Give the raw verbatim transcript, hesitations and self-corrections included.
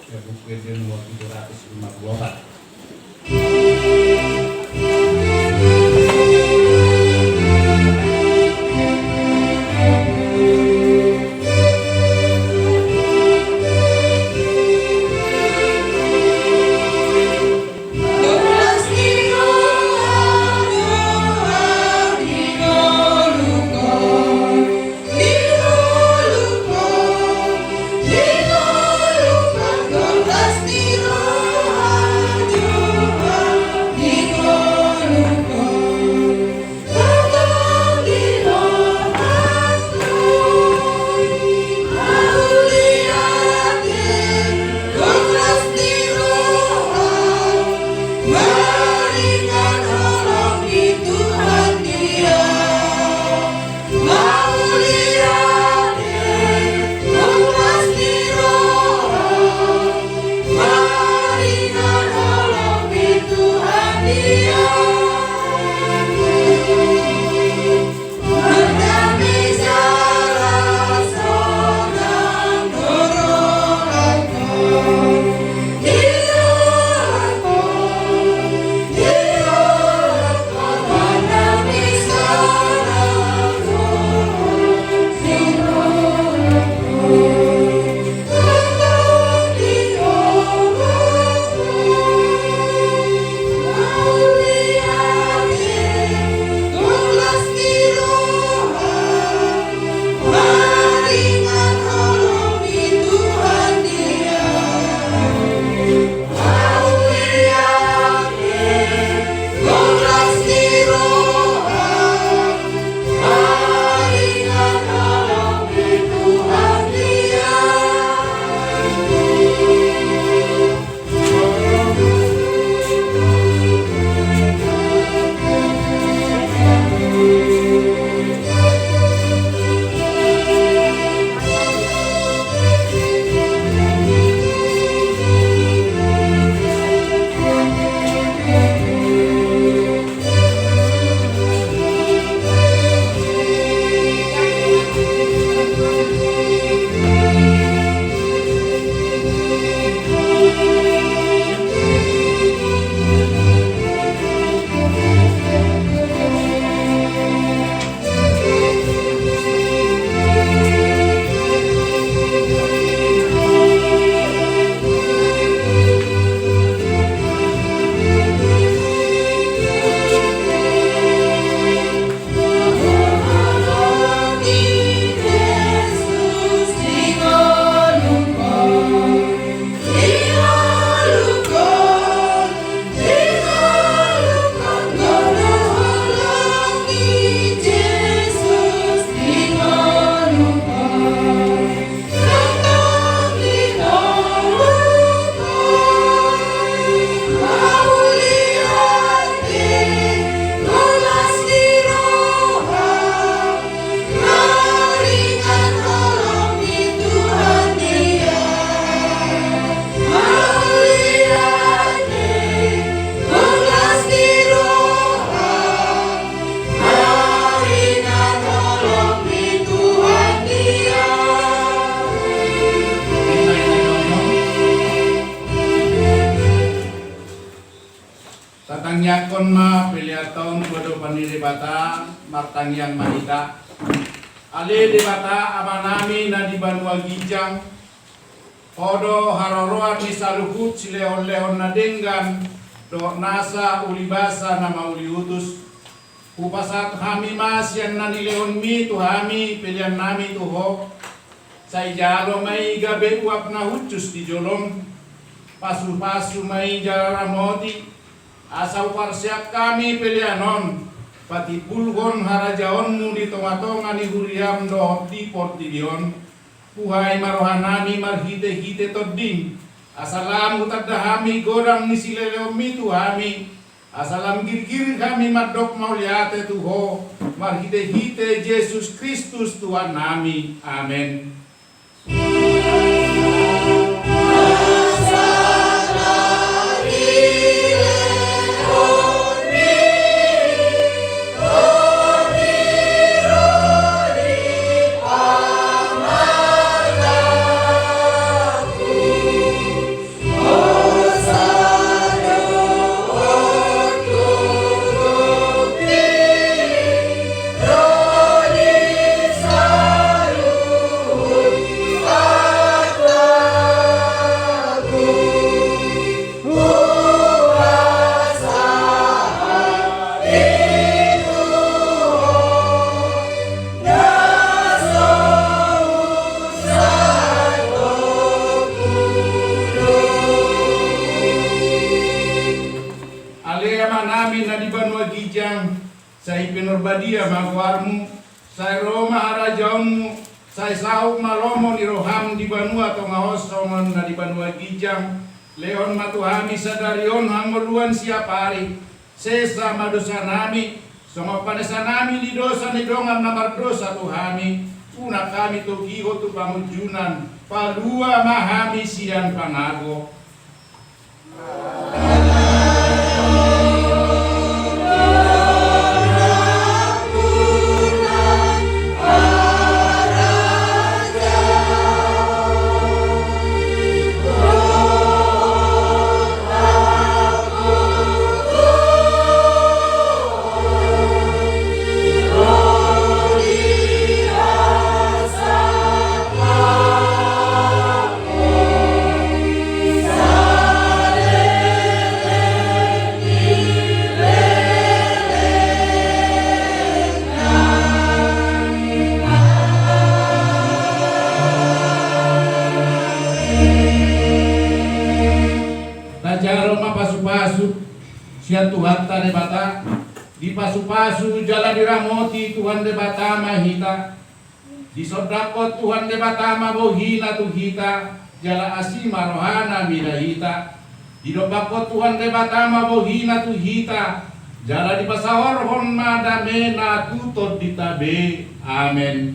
Buku Ende nomor tujuh ratus lima puluh empat. Tatangiangkon ma pelean on tu adopan ni Debata. Martangiang ma hita. Ale Debata Amanami na di banua ginjang, Ho do haroroan ni saluhut silehonlehon na denggan dohot nasa ulibasa na mauliutus. Hupasahat hami ma sian na nilehonmi tu hami peleannami tu Ho. Sai jalo ma i gabe uap na hushus di jolom. Pasupasu ma i jala ramoti, asa huparseat hami pelean on patimbulhon harajaonmu di tongatonga ni huriam dohot di portibi on. Buhai ma rohanami marhitehite Tondim, asa lam hutanda hami godang ni silehonmi tu hami, asa lam girgir hami mandok mauliate tu Ho marhitehite Jesus Kristus Tuhannami. Amen. Sai pinarbadia ma goarmu, sai ro ma harajaonmu, sai saut ma lomo ni roham di banua tonga on songon na di banua ginjang. Lehon ma tu hami sadari on hangoluan siapari. Sesa ma dosanami, songon panesanami di dosa ni dongan na mardosa tu hami. Unang hami togihon tu pangunjunan, palua ma hami sian pangago. Tajalo ma pasupasu sian Tuhanta Debata. Dipasupasu jala diramoti Tuhan Debata ma hita. Disondangkon Tuhan Debata ma bohina tu hita, jala asi ma rohana mida hita. Didompakkon Tuhan Debata ma bohina tu hita, jala dipasaorhon ma damena tu tondinta be. Amen.